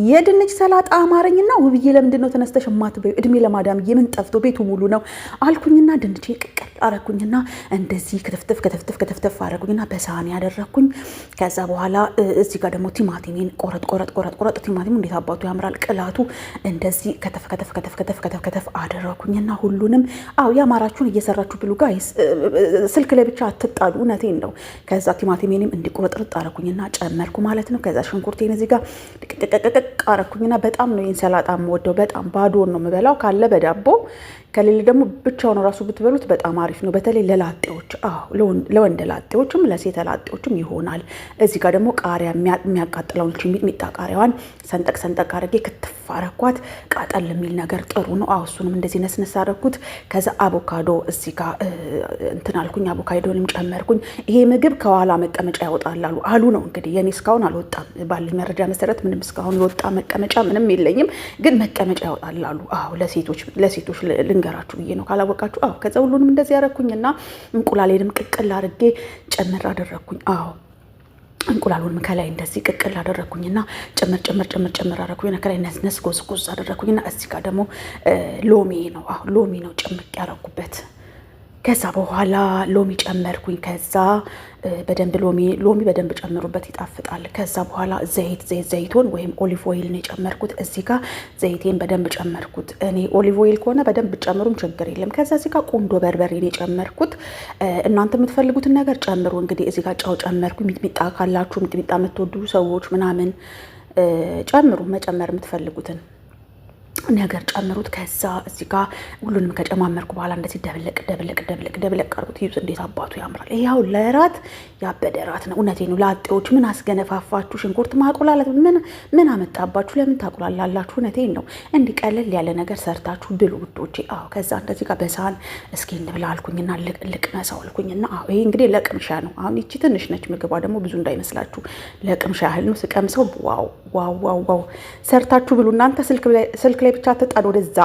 የድንች ሰላጣ አማረኝና ውብዬ ለምንድን ነው ተነስተሽ የማትበይው? እድሜ ለማዳምዬ ምን ጠፍቶ ቤቱ ሙሉ ነው አልኩኝና ድንቼ ቅቅል አረኩኝና እንደዚህ ክትፍትፍ ክትፍትፍ ክትፍትፍ አረኩኝና በሳህን ያደረኩኝ። ከዛ በኋላ እዚህ ጋር ደግሞ ቲማቲሜን ቆረጥ ቆረጥ ቆረጥ ቆረጥ። ቲማቲሙ እንዴት አባቱ ያምራል ቅላቱ። እንደዚህ ከተፍ ከተፍ ከተፍ ከተፍ ከተፍ ከተፍ አደረኩኝና ሁሉንም፣ አዎ ያማራችሁን እየሰራችሁ ብሉ guys፣ ስልክ ላይ ብቻ አትጣሉ። እውነቴን ነው። ከዛ ቲማቲሜንም እንዲቆረጥርጥ አረኩኝና ጨመርኩ ማለት ነው። ከዛ ሽንኩርቴን እዚህ ጋር ድቅቅቅቅቅ አረኩኝና በጣም ነው ይህን ሰላጣ የምወደው። በጣም ባዶን ነው የምበላው፣ ካለ በዳቦ ከሌለ ደግሞ ብቻውን ራሱ ብትበሉት በጣም አሪፍ ነው። በተለይ ለላጤዎች፣ አዎ ለወንድ ላጤዎችም ለሴት ላጤዎችም ይሆናል። እዚህ ጋር ደግሞ ቃሪያ የሚያቃጥለውን ሚጥሚጣ ቃሪያዋን ሰንጠቅ ሰንጠቅ አድርጌ ክትፍ አረኳት። ቃጠል የሚል ነገር ጥሩ ነው። አዎ እሱንም እንደዚህ ነስነስ አረኩት። ከዛ አቮካዶ እዚህ ጋር እንትን አልኩኝ፣ አቮካዶንም ጨመርኩኝ። ይሄ ምግብ ከኋላ መቀመጫ ያወጣል አሉ አሉ ነው እንግዲህ። የኔ እስካሁን አልወጣም፣ ባለኝ መረጃ መሰረት ምንም እስካሁን የወጣ መቀመጫ ምንም የለኝም፣ ግን መቀመጫ ያወጣል አሉ። አዎ ለሴቶች ልንገራችሁ ብዬ ነው ካላወቃችሁ። አዎ ከዛ ሁሉንም እንደዚህ ያረኩኝና እንቁላሌንም ቅቅል አድርጌ ጨምር አደረግኩኝ። አዎ እንቁላሉንም ከላይ እንደዚህ ቅቅል አደረግኩኝና ጭምር ጭምር ጭምር ጭምር አደረግኩኝና ከላይ ነስነስ ጎዝ ጎዝ አደረግኩኝና እዚህ ጋር ደግሞ ሎሚ ነው። አዎ ሎሚ ነው ጭምቅ ያደረኩበት። ከዛ በኋላ ሎሚ ጨመርኩኝ። ከዛ በደንብ ሎሚ ሎሚ በደንብ ጨምሩበት ይጣፍጣል። ከዛ በኋላ ዘይት ዘይት ዘይቱን ወይም olive oil ነው የጨመርኩት። እዚህ ጋር ዘይቴን በደንብ ጨመርኩት። እኔ olive oil ከሆነ በደንብ ጨምሩም ችግር የለም። ከዛ እዚህ ጋር ቁንዶ በርበሬ ነው የጨመርኩት። እናንተ የምትፈልጉትን ነገር ጨምሩ። እንግዲህ እዚህ ጋር ጨው ጨመርኩ። ሚጥሚጣ ካላችሁ ሚጥሚጣ የምትወዱ ሰዎች ምናምን ጨምሩ፣ መጨመር የምትፈልጉትን ነገር ጨምሩት። ከዛ እዚህ ጋር ሁሉንም ከጨማመርኩ በኋላ እንደዚህ ደብለቅ ደብለቅ ደብለቅ ደብለቅ አድርጉት። ይዩት እንዴት አባቱ ያምራል። ይኸው ለራት ያበደ ራት ነው። እውነቴ ነው። ላጤዎች ምን አስገነፋፋችሁ? ሽንኩርት ማቁላላት ምን ምን አመጣባችሁ? ለምን ታቁላላላችሁ? እውነቴን ነው። እንዲህ ቀለል ያለ ነገር ሰርታችሁ ብሉ ውዶቼ። አዎ ከዛ እንደዚህ ጋር በሳህን እስኪ እንብላ አልኩኝና ልቅመሰው አልኩኝና፣ አዎ ይሄ እንግዲህ ለቅምሻ ነው። አሁን ይቺ ትንሽ ነች ምግቧ ደግሞ ብዙ እንዳይመስላችሁ ለቅምሻ ያህል ነው። ስቀምሰው wow wow wow wow! ሰርታችሁ ብሉ እናንተ ስልክ ላይ ብቻ ትጣዱ ወደዛ።